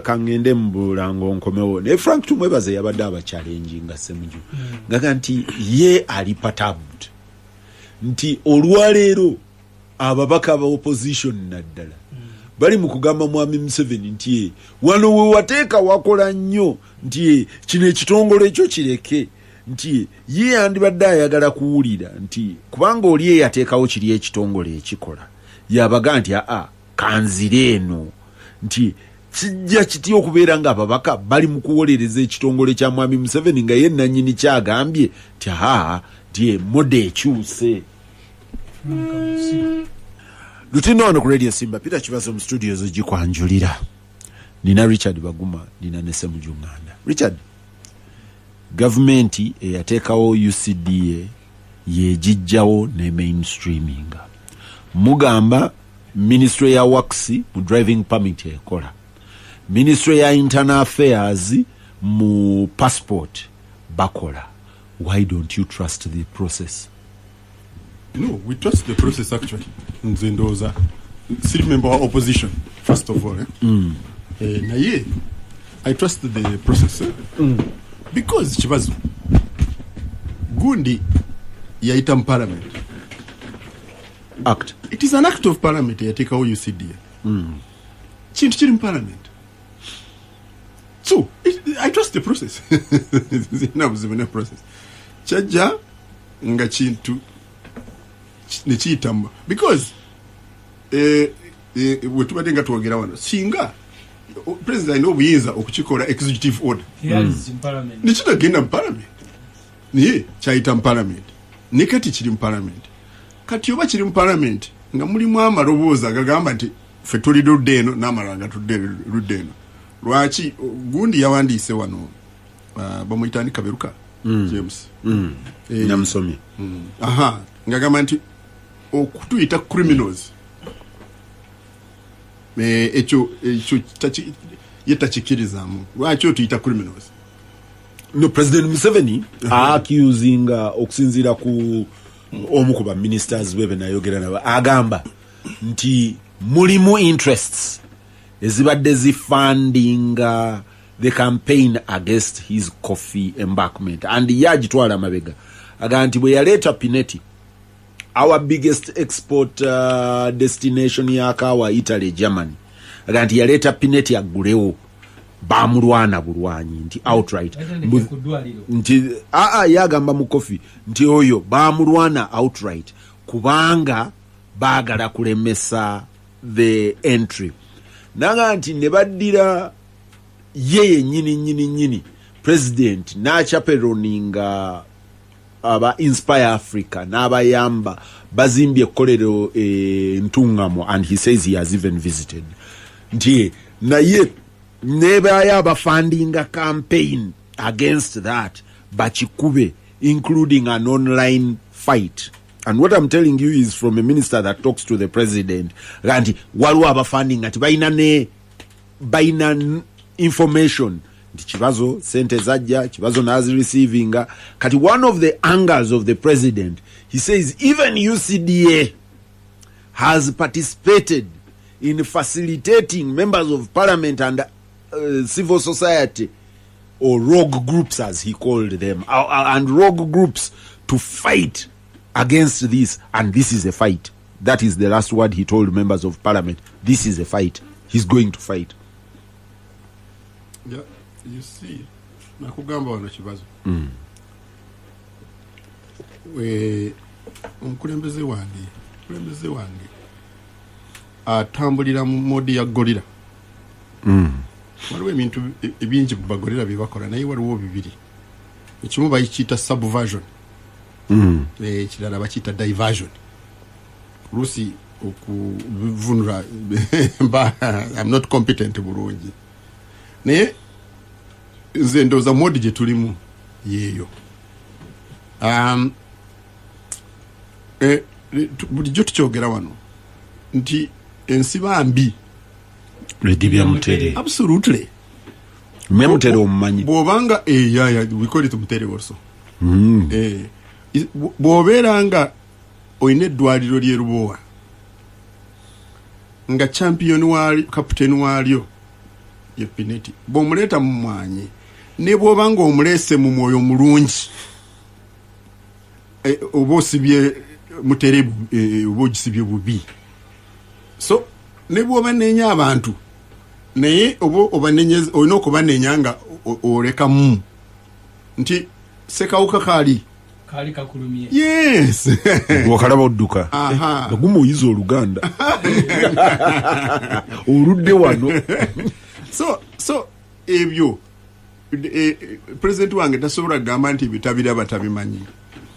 kangende mu bulango nkomewo. Naye Frank Tumwebaze yabadde abachallenginga Semuju, ngaga nti ye ali perturbed nti olwaleero ababaka ba opposition naddala bali mu kugamba mwami Museveni nti, "Wano we wateeka wakola nnyo," nti, "Kino ekitongole ekyo kireke," nti ye yandibadde ayagala kuwulira nti kubanga oli eyateekawo kiri ekitongole ekikola yabaga nti aa, kanzire eno, nti kijja kitya okubeera nga ababaka bali mu kuwolereza ekitongole kya mwami Museveni nga ye nannyini kyagambye nti aa, nti emodel ekyuse. Lutindo wano ku Radio Simba, Peter Kibazo mu studios gikwanjulira. Nina Richard Baguma, nina ne Semuju Nganda. Richard, gavumenti eyateekawo UCDA yegijjawo ne mainstreaminga. Mugamba ministry ya works mu driving permit ekola, ministry ya internal affairs mu passport bakola. Why don't you trust the process? No, we trust the process. Actually, nze ndowooza siri member wa opposition, first of all, eh? Naye I trust the process, eh? Because kibazo gundi yayita mu parliament. Act. It is an act of parliament eyateekawo UCDA. Kintu kiri mu parliament, so I trust the process. Sirina buzibu ne process. Kyajja nga kintu nekiyitamu because bwe tubadde nga twogera wano, singa president alina obuyinza okukikola executive order, Yes, in parliament. nekitagenda mu parliament, naye kyayita mu parliament, ne kati kiri mu parliament. Kati oba kiri mu parliament nga mulimu amaloboozi agagamba nti ffe tuli ludda eno n'amalala nga tudde ludda eno, lwaki gundi yawandiise wano, bamuyita ni Kaberuka James. Namusomye. Aha, ngagamba nti okutuyita criminals, ekyo ye takikirizaamu. Lwaki otuyita criminals? No, President Museveni accusinga, okusinziira ku omu ku baministers be benayogera nabo, agamba nti mulimu interests ezibadde zifundinga the campaign against his coffee embarkment, and ye agitwala amabega, agamba nti bwe yaleeta Pinetti, our biggest export destination ya kawa, Italy, Germany, agamba nti yaleeta Pinetti aggulewo, bamulwana bulwanyi nti outright. Batandike ku ddwaliro. Nti aa, ye agamba mu coffee nti oyo bamulwana outright kubanga baagala kulemesa the entry, naga nti ne baddira ye yennyini nnyini nnyini president n'achaperoninga. Aba Inspire Africa n'abayamba bazimbye ekkolero Ntungamo, and he says he has even visited, nti naye nebayo abafundinga campaign against that bakikube, including an online fight. And what I'm telling you is from a minister that talks to the president, nti waliwo abafundinga, nti balina ne balina information nti Kibazo sente zajja, Kibazo nazireceivinga. Kati one of the angers of the president, he says even UCDA has participated in facilitating members of parliament and civil society or rogue groups, as he called them, and rogue groups to fight against this. And this is a fight. That is the last word he told members of parliament. This is a fight, he's going to fight. Yeah, you see, nakugamba wano Kibazo. Omukulembeze wange atambulira mu mode ya gorilla. Waliwo ebintu ebingi mu bagorilla bye bakola, naye waliwo bibiri. Ekimu bakiyita subversion, ekirala bakiyita diversion. Oluusi okubivunula mba I'm not competent bulungi, naye nze ndowooza mode gye tulimu yeeyo. Bulijjo tukyogera wano nti ensiba mbi. Redibya Mutere. Absolutely. Mwe Mutere omumanyi? Bw'obanga yeah, we call it Mutere also. Bw'obeera nga olina eddwaliro ly'e Lubowa nga champion waalyo, captain waalyo ye Pineti, bw'omuleeta mu mwanyi, ne bw'oba nga omuleese mu mwoyo mulungi, oba osibye Mutere, oba ogisibye bubi. So ne bw'oba nenya abantu, naye oba obanenyeza, olina okubanenya nga olekamu nti sekawuka kaali kaali kakulumye. Yes. Bwokalaba odduka. Aha. Baguma oyiza Oluganda oludde wano. So ebyo president wange tasobola kugamba nti ebyo tabiraba, tabimanyi.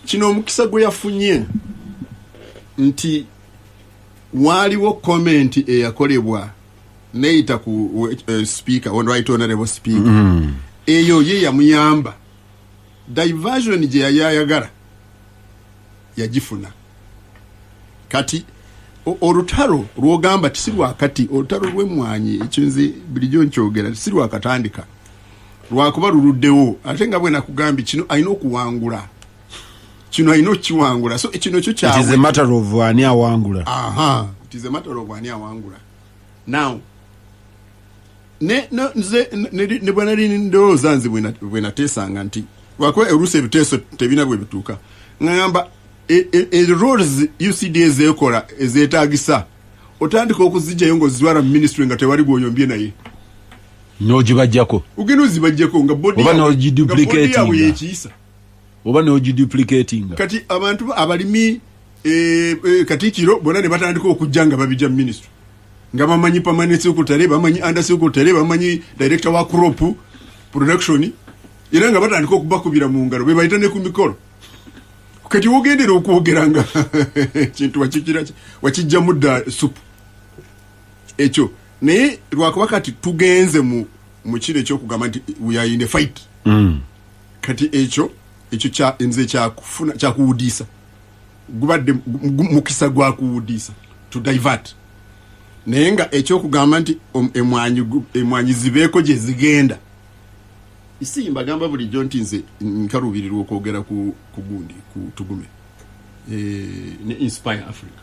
Kino omukisa gwe yafunye nti waaliwo comment eyakolebwa neyita ku speaker, right honorable speaker. Eyo ye yamuyamba diversion gye yali ayagala yagifuna. Kati olutalo lwogamba ti si lwakati, olutalo lw'emmwanyi, ekyo nze bulijjo nkyogera ti si lwakatandika, lwakuba luluddewo. Ate nga bwe nakugambye, kino alina okuwangula, kino alina okukiwangula. So kino kyo It is a matter of ani awangula. Aha, it is a matter of ani awangula. Now ne nze ne bwe nali ndowooza nze bwe nateesanga nti lwakuba oluusi ebiteeso tebina bwe bituuka, ŋŋamba roles UCDA zeekola ezeetagisa otandika okuzijjayo ng'ozitwala mu ministry nga tewali gwoyombye naye. N'ogibajjako. Ogenda ozibajjako nga body Oba nga body yaabwe n'ogiduplicatinga. yekiyisa. Oba n'ogiduplicatinga. Kati abantu abalimi, katikkiro, bonna ne batandika okujja nga babijja mu ministry, nga bamanyi permanent secretary, bamanyi under secretary, bamanyi director wa crop production, era nga batandika okubakubira mu ngalo, be bayita ne ku mikolo. Kati wogendera okwogera nga ekintu wakijjamu dda supu ekyo. Naye lwakuba kati tugenze mu kino ekyokugamba nti we are in a fight. Kati ekyo nze kyakufuna kyakuwudiisa, gubadde mukisa gwakuwudiisa, to divert. Naye nga ekyokugamba nti emwanyi zibeeko gye zigenda, si mbagamba bulijjo nti nze nkaluubirirwa okwogera ku gundi, ku Tugume ne Inspire Africa.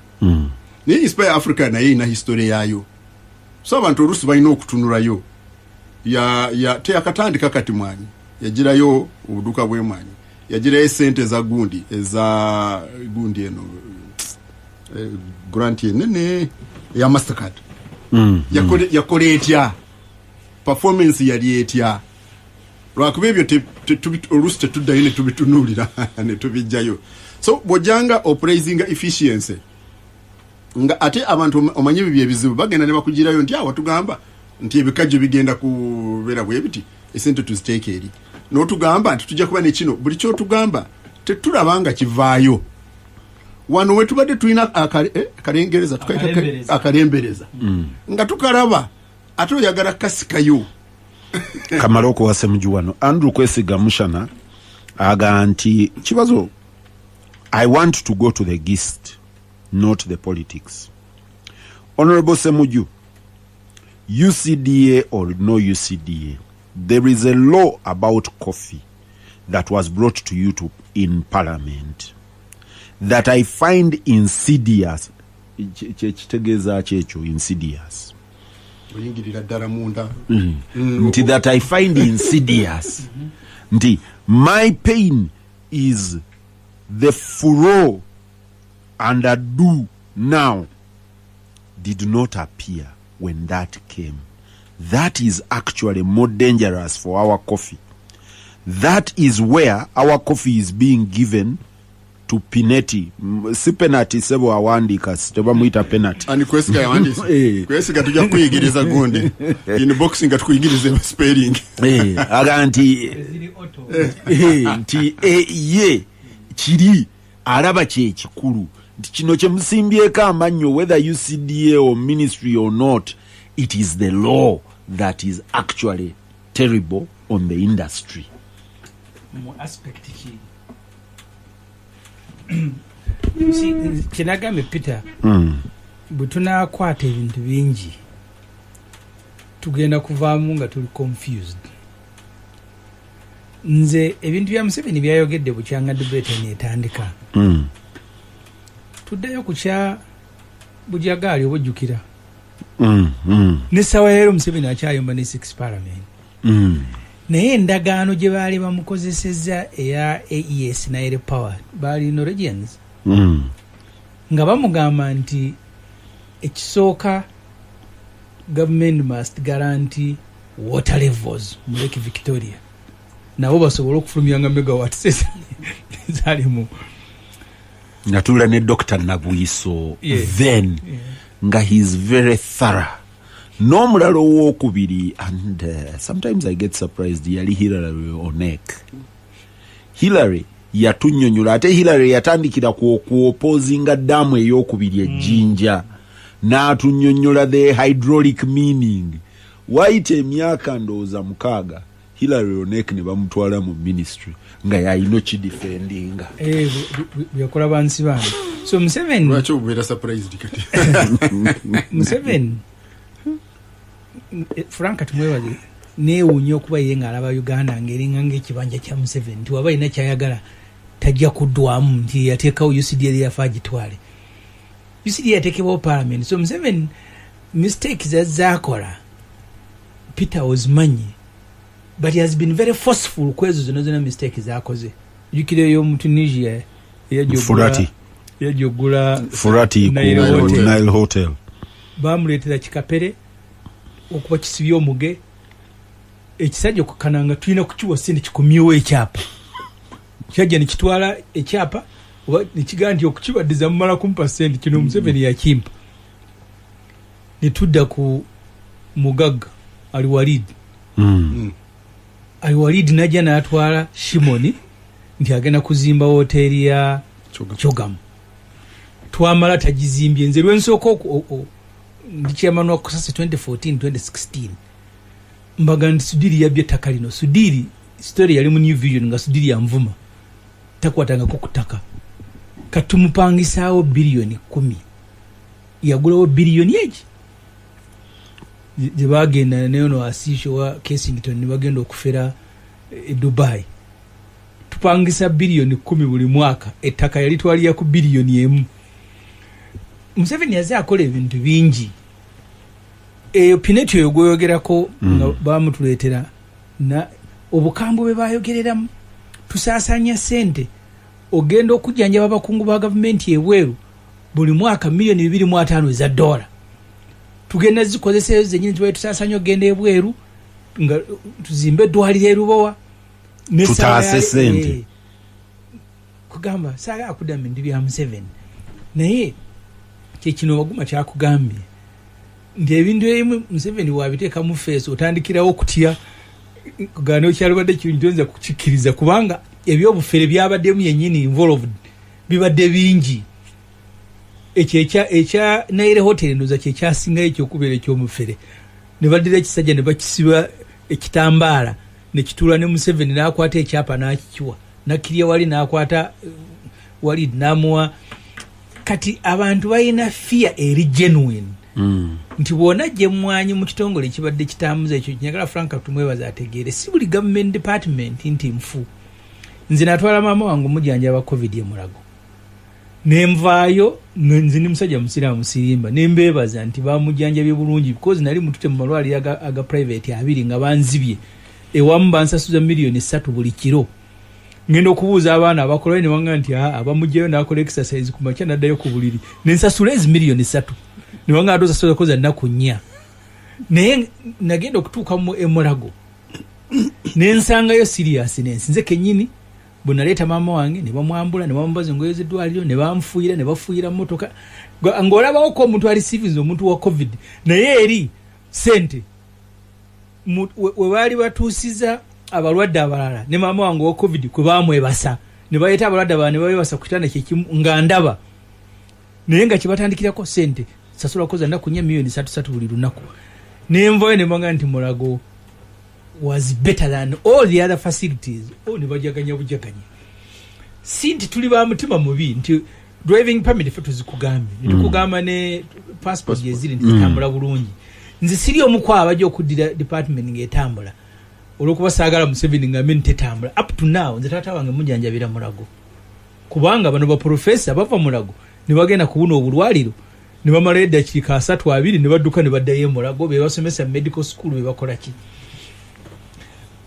Naye Inspire Africa naye erina history yaayo, so abantu oluusi balina okutunulayo. Ya teyakatandika kati mwanyi, yagirayo obuduka bwemwanyi, yagirayo esente eza gundi, eza gundi eno, grant enene eya Mastercard. Yakola etya? Performance yali etya? Lwakuba ebyo oluusi tetuddayo ne tubitunuulira ne tubijjayo. So bw'ojjanga opraisinga efficiency, nga ate abantu omanyi ebyo ebizibu bagenda ne bakugirayo nti awa tugamba nti ebikajjo bigenda kubeera bwe biti, esente tuziteeka eri, n'otugamba nti tujja kuba nekino, buli kyotugamba. Tetulaba nga kivaayo wano wetubadde tulina akalengereza, tukaita Akalembereza. Akalembereza nga tukalaba, ate oyagala kasikayo. Kamale okuwa Semuju wano. Andrew Kwesiga Mushana aga nti kibazo, "I want to go to the gist, not the politics. Honorable Semuju, UCDA or no UCDA, there is a law about coffee that was brought to you in parliament that I find insidious." Kyekitegeeza ki ekyo, insidious? Oyingirira ddala munda. Nti "that I find insidious", nti "my pain is the furore and ado now did not appear when that came. That is actually more dangerous for our coffee. That is where our coffee is being given to Pinetti." Si penati sebo, awandiika tebamuyita penati. Ani, Kwesiga yawandiise? Eh. Kwesiga, tujja kukuyigiriza gundi inbox nga tukuyigirize spelling. Eh, aga nti Eziri auto. Nti ye kiri alaba kyekikulu nti kino kyemusimbyeko amannyo, whether UCDA or ministry or not, it is the law that is actually terrible on the industry. Mu aspect ki? You see, kyenagambye Peter, bwe tunaakwata ebintu bingi tugenda kuvaamu nga tuli confused. Nze ebintu bya Museveni byayogedde bukyanga debate eno etandika, tuddeyo ku kya Bujagaali, oba ojjukira? N'essaawa yaleero Museveni akyayomba ne six parliament, naye endagaano gye baali bamukozesezza eya AES Nile Power, baali Norwegians, nga bamugamba nti ekisooka government must guarantee water levels mu Lake Victoria, nabo basobole okufulumyanga megawatts ezalimu. Natuula ne Dr Nabwiso, then nga he is very thorough, n'omulala owokubiri, and sometimes I get surprised, yali Hillary Onek. Hillary yatunyonyola, ate Hillary yatandikira ku kuopposinga daamu eyokubiri ejjinja, n'atunyonyola the hydraulic meaning. Wayita emyaka ndowooza 6, Hillary Onek ne bamutwala mu ministry nga yalina okidefendinga. Eh, bwe yakola bansi bange. So Museveni, Lwaki obubeera surprised kati? Museveni, Frank tumwebaze, neewuunya okuba ye ng'alaba Uganda ng'eringa ng'ekibanja kya Museveni, nti waba alina kyayagala tajja kuddwamu, nti yateekawo UCDA yafa agitwale. UCDA yateekebwawo parliament. So Museveni mistake zazaakola, Peter, ozimanyi, but he has been very forceful ku ezo zonna zonna mistake zakoze. Jjukira eyo mu Tunisia eyajja Furati. Eyajja ogula Furati ku Nile Hotel. Nile Hotel. Bamuleetera kikapere okuba kisibye omuge, ekisajja okukana nga tulina kukiwa sente kikomyewo ekyapa. Kyajja nekitwala ekyapa oba nekigaa nti okukibaddiza mumala kumpa sente. Kino Museveni yakimpa. Netudda ku mugagga Aliwalid. Aliwalid najja n'atwala Shimoni nti agenda kuzimba woteeri ya CHOGM. Twamala tagizimbye. Nze lwensooka ndi chairman wa Kusasa 2014 2016, mbaga nti Sudiri yabbye ettaka lino. Sudiri story yali mu New Vision nga Sudiri yanvuma, takwatangako ku ttaka. Katumupangisaawo biliyoni 10, yagulawo biliyoni egi gye bagenda nayo no Asisho wa Kesington ne bagenda okufera e Dubai. Tupangisa biliyoni 10 buli mwaka, ettaka yali twaliya ku biliyoni 1. Museveni yaze akola ebintu bingi. Eyo Pinetti oyo gweyogerako nga bamutuleetera na obukambwe bwe bayogereramu, tusaasanya sente ogenda okujjanjaba abakungu ba gavumenti ebweru buli mwaka miliyoni 250 eza dola, tugenda zikozesa ezo zenyini tubaye tusaasanya okugenda ebweru nga tuzimbe eddwaliro erubowa. Tutaase sente. Kugamba saagala kudda mu bintu bya Museveni, naye kyekino waguma kyakugambye nti ebintu ebimu Museveni wabiteekamu feesi, otandikirawo okutya kugaana okyalibadde kirungi, toyinza kukikkiriza kubanga Ebyobufere byabaddemu yennyini involved bibadde bingi. Ekyo ekya Nile Hotel ndoza kyekyasingayo ekyokubeera ekyomufere. Ne baddira ekisajja ne bakisiba ekitambaala ne kituula ne Museveni, n'akwata ekyapa n'akikiwa, nakkirya wali n'akwata wali n'amuwa. Kati abantu balina fear eri genuine nti bw'onajja emmwanyi mu kitongole ekibadde kitambuza ekyo. Njagala Frank tumwebaza ategeere, si buli government department nti nfu. Nze natwala maama wange omujjanjaba COVID emulago, nenvaayo, nze ndi musajja musiraamu, sirimba, nembeebaza nti bamujjanjabye bulungi, because nali mutute mu malwaliro aga private abiri nga banzibye. Ewamu bansasuza 3 miliyoni buli kiro. Ngenda okubuuza abaana abakolayo ne banga nti aa bamugjayo n'akola exercise ku makya n'addayo ku buliri, nensasula ezi 3 miliyoni, ne banga ate osasula koza nnaku 4. Naye nagenda okutuuka mu emulago nensangayo seriousness. Nze kenyini bwe naleeta maama wange ne bamwambula ne bamumbaza engoye z'eddwaliro ne bamufuuyira ne bafuuyira mmotoka, ng'olabawo ko omuntu ali serious, omuntu wa COVID. Naye eri sente we baali batuusiza abalwadde abalala ne maama wange owa COVID kwe bamwebasa, ne baleeta abalwadde abalala ne babebasa ku kitanda kyekimu nga ndaba, naye nga kyebatandikirako sente sasulako za nnaku 4, 3 miliyoni buli lunaku. Nenvayo ne mbanga nti Mulago was better than all the other facilities. Oh, ne bajaganya bujaganya. Si nti tuli ba mutima mubi, nti driving permit ffe tuzikugambye, netukugamba ne passport gyeziri nti zitambula bulungi. Nze siri omu ku abajja okuddira department ng'etambula olwokuba saagala Museveni ngambe nti tetambula. Up to now nze taata wange mujanjabira Mulago, kubanga bano baprofesa bava Mulago ne bagenda ku buno obulwaliro ne bamalayo eddakiika 30 20 ne badduka ne baddayo emulago. Be basomesa medical school, be bakola ki.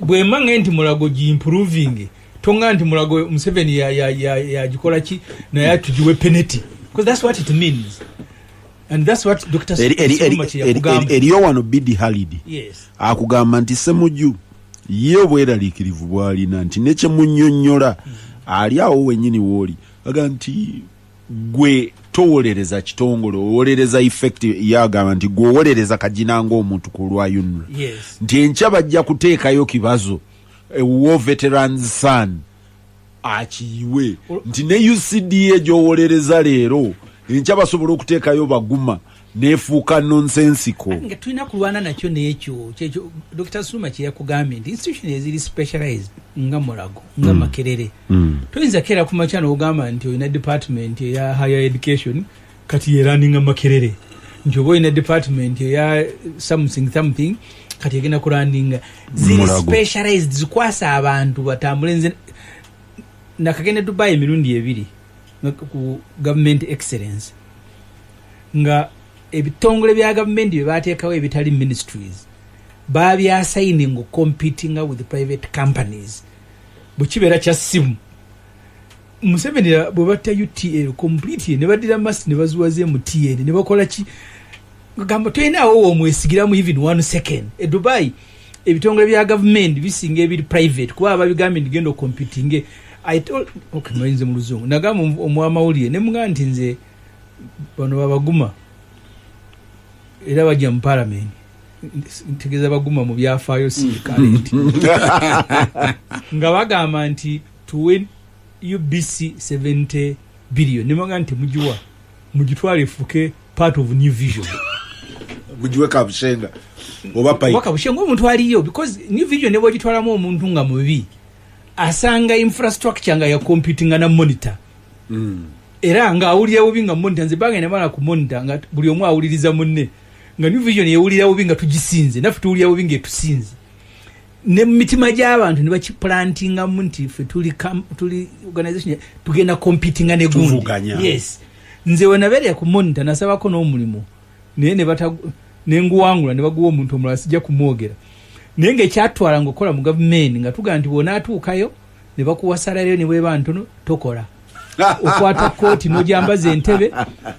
Bwemba nge nti Mulago giimproving, tonga nti Mulago Museveni yagikola ki, naye tugiwe penalty, because that's what it means and that's what Dr. Soma kye yakugamba. Eriyo wano Bidi Halidi akugamba nti Semuju ye obweraliikirivu bw'alina nti nekyemunnyonnyola ali awo wennyini wooli aga nti gwe towolereza kitongole, owolereza effect. Ye agamba nti gwe owolereza kagina ng'omuntu ku lwa UNRA nti enkya bajja kuteekayo kibazo war veterans son akiyiwe, nti ne UCDA gy'owolereza leero enkya basobola okuteekayo baguma neefuuka nonsensical. Nga tulina kulwana nakyo n'ekyo kyekyo Dr. Suma kyeyakugambye nti institution eziri specialized nga Mulago, nga Makerere, toyinza keera ku makya n'ogamba nti olina department eya higher education kati yerunninga Makerere, nti oba olina department eya something something kati egenda kurunninga. Ziri Mulago. specialized, zikwasa abantu batambule. Nze nakagenda Dubai emirundi ebiri ku government excellence, nga ebitongole bya gavumenti bye bateekawo ebitali ministries babyasigning competing with private companies. Bwe kibeera kya ssimu, Museveni bwe batta UTL completely ne baddira mast ne baziwaza MTN ne bakola ki, gamba tolinawo womwesigiramu even one second. E Dubai ebitongole bya gavumenti bisinga ebiri private, kuba babigambye nti genda ocompetinge. Okay, mayinze mu luzungu nagamba omwamawulire ne mugamba nti nze bano babaguma era bajja mu parliament, ntegeeza baguma mu byafaayo, si current, nga bagamba nti tuwe UBC 70 billion, nemugamba nti mugiwa mugitwale efuuke part of New Vision. Mugiwe Kabushenga oba oba Kabushenga omuntu aliyo, because New Vision ne bwogitwalamu omuntu nga mubi asanga infrastructure nga yacompetinga na Monitor era ng'awulira bubi nga Monitor. Nze banga nemala ku Monitor nga buli omu awuliriza munne, nga New Vision yewulira bubi nga tugisinze, naffe tuwulira bubi nga etusinze, ne mu mitima gy'abantu ne bakiplantingamu nti ffe tuli organization tugenda competinga ne gundi. Tuvuganya. Yes, nze we nabeerera ku Monitor nasabako n'omulimu, naye ne nenguwangula ne baguwa omuntu omulala, sijja kumwogera. Naye ngaekyatwala ngaokola mu gavumenti nga tugamba nti bw'onaatuukayo ne bakuwa salary ne bweba ntono tokola, okwata kooti n'ojambaza entebe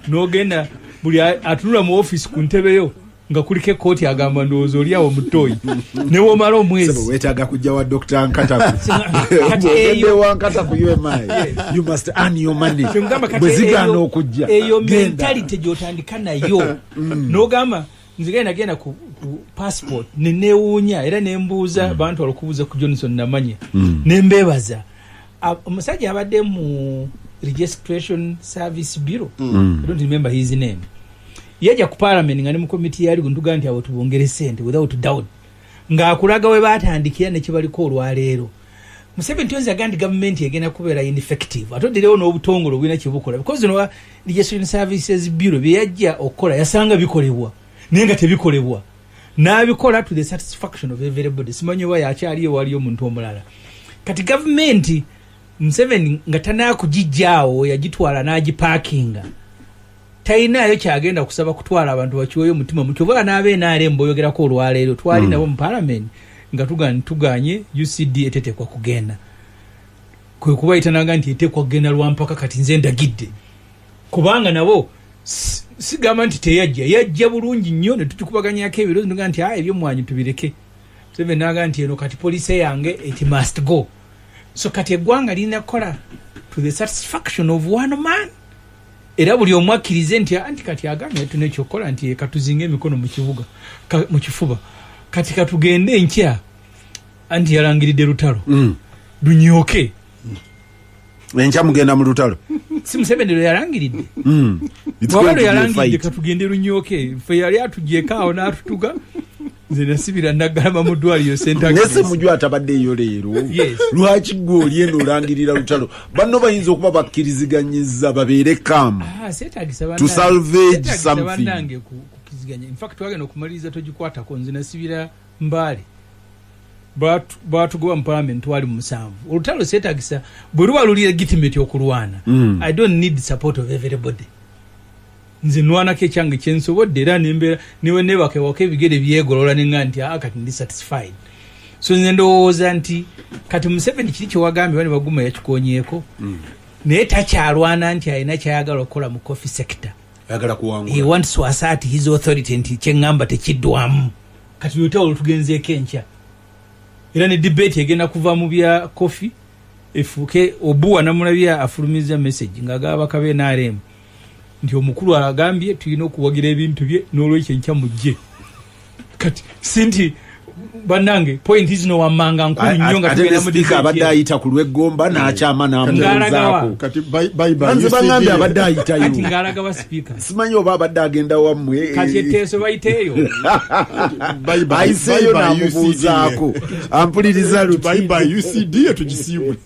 n'ogenda, buli atunula mu ofiisi ku ntebe yo nga kuliko ekooti agamba ndowooza oli awo mutoyi ne womala omwezi. Sebo, weetaaga kujja wa Dr. Nkataku. Kati Bw'ogenda ewa Nkataku UMI, you must earn your money. Kyengamba kati Bwe zigaana okujja, eyo genda. mentality gyotandika nayo nogamba nze genda genda ku passport nenewuunya era nembuuza bantwala okubuuza ku Johnson Namanya nembeebaza. Omusajja abadde mu Registration Service Bureau, I don't remember his name, yajja ku parliament nga ne mu komiti yali ntuga nti abo tubongere sente without doubt, ng'akulaga we batandikira nekibaliko olwaleero. Museveni toyinza nti gavumenti egenda kubeera ineffective ate oddirewo n'obutongole obulina kyebukola, because no Registration Services Bureau byeyajja okukola yasanga bikolebwa, naye nga tebikolebwa n'abikola to the satisfaction of everybody. Simanyi oba yakyaliyo, waliyo omuntu omulala. Kati gavumenti Museveni nga tanakugijjaawo yagitwala n'agipaakinga, talinayo kyagenda kusaba kutwala abantu bakiweyo omutima mukyobola n'abe NRM boyogerako olwaleero twali nabo mu parliament nga tuganye UCD etetekwa kugenda, kwe kubayitanaga nti etekwa kugenda lwampaka. Kati nze ndagidde kubanga nabo sigamba nti teyajja, yajja bulungi nnyo ne tutukubaganyako ebirowoozo, nga nti a ebyomwanyi tubireke. Museveni naga nti eno kati policy yange, it must go. So kati eggwanga lirina kukola to the satisfaction of one man, era buli omu akkirize nti anti kati agambye tulina ekyokukola nti katuzinge emikono mu kibuga mu kifuba, kati katugende enkya, anti yalangiridde lutalo lunyoke. Enkya mugenda mu lutalo? Si Museveni lwe yalangiridde? Waba lwe yalangiridde, katugende lunyoke. Fe yali atugyeko awo n'atutuga, nze nasibira Naggalama mu ddwaliro. Nese Mujju atabaddeeyo leero, lwaki gwe oli eno olangirira lutalo? Banno bayinza okuba bakkiriziganyiza babeere calm to salvage something. Bannange, kukiriziganya, infact twagenda okumaliriza togikwatako. Nze nasibira Mbaale, batugoba mu parliament, twali mu 7. Olutalo seetagisa bwe luba luli legitimate okulwana. I don't need support of everybody. Nze nwanako ekyange kyensobodde, era nembeera niwe nebakewako ebigere byegolola nenga nti aa kati ndi satisfied. So nze ndowooza nti kati Museveni kiri kyewagambye bani baguma yakikonyeeko, naye takyalwana nti alina kyayagala okukola mu coffee sector. Ayagala He kuwangula. wants to assert his authority nti kyeŋŋamba tekiddwamu. Kati lutalo lutugenzeeko enkya, era ne debate egenda kuva mu bya coffee efuuke obuwa. Namulabya afulumiza message ng'agaba baka NRM nti omukulu agambye tulina okuwagira ebintu bye, n'olwekyo enkya mujje. Kati si nti bannange point zino wammanga nkulu nnyo nga Ate tugenda ne mu sipiika debate abadde eno. ayita ku lw'eggomba n'akyama n'amubuuzaako. Kati bye bye. Nze bangambye abadde Kati ayitayo. ng'alagawa sipiika? Simanyi oba abadde agenda wammwe. Kati etteeso bayiteeyo. Ayiseeyo n'amubuuzaako ampuliriza luti. Bye bye UCD, tugisiibule.